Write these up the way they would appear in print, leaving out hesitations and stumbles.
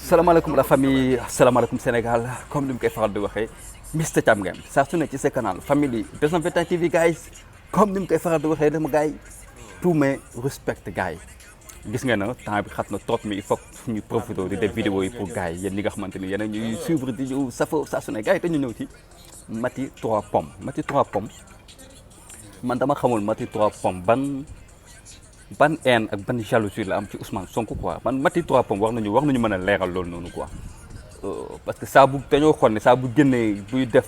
salaamaaleykum la famille salaamaaleykum Sénégal comme ni mu koy faral di waxee Mister Thiam ngeen saa su ne ci sa canal famille 221 TV guys comme ni mu koy faral di waxee dama gars yi tous mes respect gars yi gis ngeen na temps bi xat na trop mais il faut ñu profité di def vidéo yi pour gars yi yéen ñi nga xamante ni yéen a ñuy suivre di ñu safo saa su ne gars yi dañu ñëw ci Maty 3 Pommes Maty 3 Pommes man dama xamul Maty 3 Pommes ban haine ak ban jalousie la am ci Ousmane Sonko quoi man Maty 3 Pommes war nañu mën a leeral loolu noonu quoi parce que saa bu dañoo xool ne saa bu génnee buy def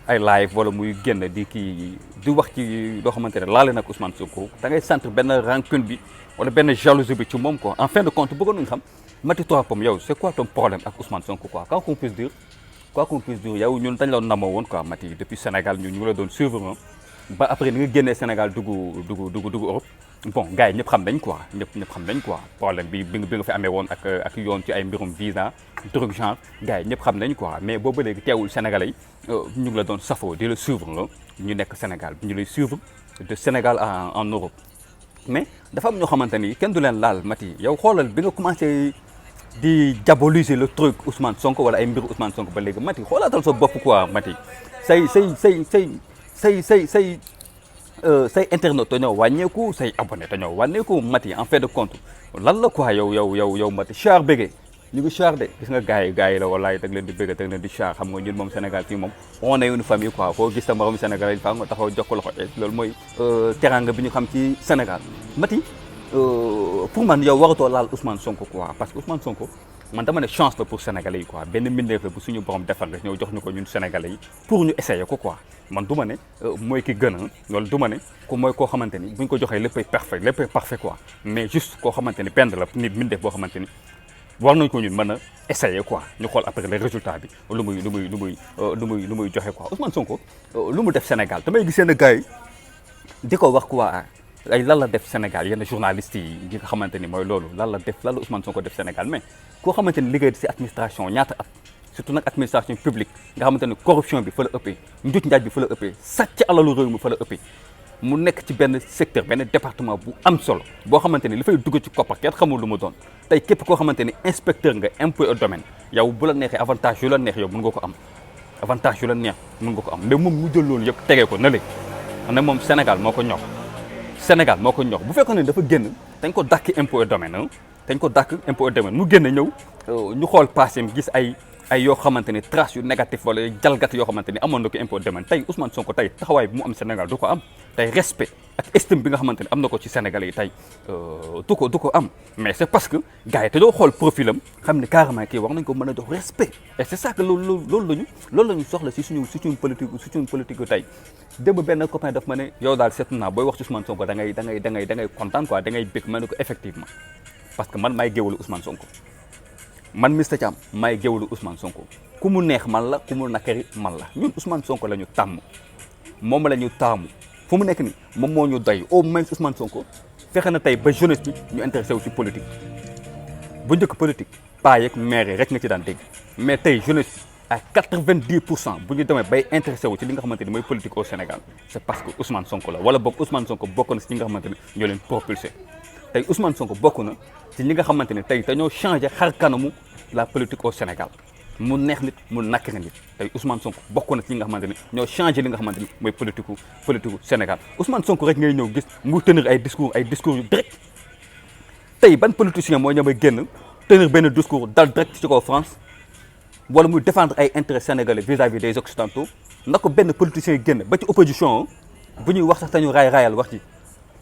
ay live wala muy génn di kii di wax ci loo xamante ne laale nag Ousmane Sonko da ngay sentir benn rancune bi wala benn jalousie bi ci moom quoi en fin de compte bëggoon nañu xam Maty 3 Pommes yow c'est quoi ton problème ak Ousmane Sonko quoi quoi qu'on puisse dire yow ñun dañ la namoo woon quoi Maty depuis Sénégal ñu ngi la doon suivre ba après ni nga génnee Sénégal dugg Europe bon gars yi ñëpp xam nañ quoi problème bi nga fi amee woon ak yoon ci ay mbirum visa truc genre gars yi ñëpp xam nañ quoi mais boobu ba léegi teewul Sénégalais yi ñu ngi la doon safoo di la suivre nga ñu nekk Sénégal ñu lay suivre de Sénégal en Europe mais dafa am ñoo xamante ni kenn du leen laal Maty yow xoolal bi nga commencé di diaboliser le truc Ousmane Sonko wala ay mbiru Ousmane Sonko ba léegi Maty xoolaatal sa bopp quoi Maty say internet dañoo wàññeeku say abonné dañoo wàññeeku Maty en fait de compte lan la quoi yow Maty char bëggee ñu ngi char de gis nga gars yi la wallaay da nga leen di bëgg da nga leen di char xam nga ñun moom Sénégal fii moom on est une famille quoi foo gis sa morom Sénégal yi fa nga taxaw jox ko loxo loolu mooy teranga bi ñu xam ci Sénégal Maty pour man yow waratoo laal Ousmane Sonko quoi parce que Ousmane Sonko man dama ne chance la pour Sénégalais yi quoi benn mbindeef la bu suñu borom defal nga ñëw jox ñu ko ñun Sénégalais yi pour ñu essayer ko quoi man du ma ne mooy ki gën a loolu du ma ne ku mooy koo xamante ni buñ ko joxee léppay parfait quoi mais juste koo xamante ni benn la nit mbindeef boo xamante ni war nañ ko ñun mën a essayer quoi ñu xool après le résultat bi lu muy joxe quoi Ousmane Sonko lu mu def Sénégal damay gis yenn gars yi di ko wax quoi ay lan la def Sénégal yenn journalistes yi nga xamante ni mooy loolu lan la Ousmane Sonko def Sénégal mais koo xamante ni liggéey ci administration ñaata at surtout nag administration publique nga xamante ni corruption bi fa la ëppee njuuj njaaj bi fa la ëppee sàcc alalu réew mi fa la ëppee mu nekk ci benn secteur benn département bu am solo boo xamante ni li fay dugg ci koppar kenn xamul lu mu doon tey képp koo xamante ni inspecteur nga impôt et domaine yow bu la neexee avantage yu la neex yow mën nga ko am avantage yu la neex mën nga ko am mais moom mu jël loolu yëpp tegee ko na le ne moom Sénégal moo ko ñor bu fekkoon ne dafa génn dañ ko dàkk impôt et domaine mu génn ñëw ñu xool passé gis ay yoo xamante ni trace yu négatif wala jalgat yoo xamante ni amoon na ko impôt domaine tey Ousmane Sonko tey taxawaay bi mu am Sénégal du ko am tey respect ak estime bi nga xamante ni am na ko ci Sénégalais yi tey du ko am mais c'est parce que gars yi te doo xool profil am xam ne carrément kii war nañ ko mën a jox respect et c'est ça que loolu lañu soxla si suñu politique tey démb benn copain daf ma ne yow daal seetlu naa booy wax ci Ousmane Sonko da ngay kontaan quoi da ngay bëgg ma ne ko effectivement parce que man maay géwalu Ousmane Sonko man Mister Thiam maay géwalu Ousmane Sonko ku mu neex man la ku mu nakari man la ñun Ousmane Sonko la ñu tàmm moom la ñu taamu fu mu nekk ni moom moo ñu doy au moins Ousmane Sonko fexe na tey ba jeunesse bi ñu intéressé wu ci politique bu njëkk politique paa yeeg maire rek nga ci daan dégg mais tey jeunesse bi à 90% bu ñu demee bay intéressé wu ci li nga xamante ni mooy politique au Sénégal c'est parce que Ousmane Sonko la wala boog Ousmane Sonko bokk na ci ñi nga xamante ni ñoo leen propulsé tey Ousmane Sonko bokk na ci ñi nga xamante ni tey dañoo changé xar kanamu la politique au Sénégal mu neex nit mu nakk nit tey Ousmane Sonko bokk na ci ñi nga xamante ni ñoo changé li nga xamante ni mooy politique Sénégal Ousmane Sonko rek ngay ñëw gis mu tenir ay discours yu direct tey ban politicien moo ñëw génn tenir benn discours dal direct ci kaw France wala muy défendre ay intérêts sénégalais vis-à-vis des occidentaux ndax ko benn politicien génn ba ci opposition bu ñuy wax sax tañu raayal wax ci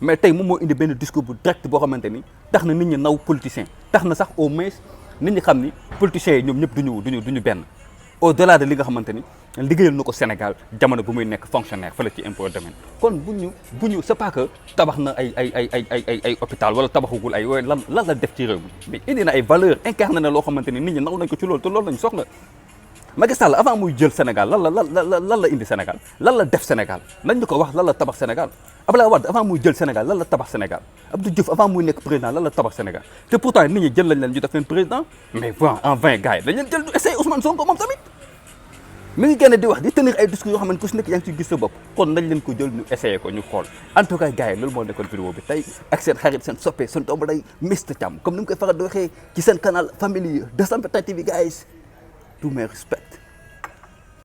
mais tey moom moo indi benn discours bu direct boo xamante ni tax na nit ñi naw politicien tax na sax au moins nit ñi xam ni politiciens yi ñoom ñëpp duñu benn au delà de li nga xamante ni liggéeyal na ko Sénégal jamono bu muy nekk fonctionnaire fële ci impôt domaine kon bu ñu c'est pas que tabax na ay hôpital wala tabaxagul ay yooyu lan la def ci réew mi mais indi na ay valeurs incarné na loo xamante ni nit ñi naw nañ ko ci loolu te loolu lañu soxla Macky Sall avant muy jël Sénégal lan la indi Sénégal lan la def Sénégal nañ ñu ko wax lan la tabax Sénégal Abdoulaye Wade avant muy jël Sénégal lan la tabax Sénégal Abdou Diouf avant muy nekk président lan la tabax Sénégal te pourtant nit ñi jël lañ leen ñu def leen président mais bon en 20 gars yi dañ leen jël du essayer Ousmane Sonko moom tamit mi ngi génn di wax di tenir ay discours yoo xam ne ku si nekk yaa ngi ciy gis sa bopp kon nañ leen ko jël ñu essayé ko ñu xool en tout cas gars yi loolu moo nekkoon vidéo bi tey ak seen xarit seen soppe seen doomu day Mister Thiam comme ni mu koy faral di waxee ci seen canal familier 221 TV guys to my respect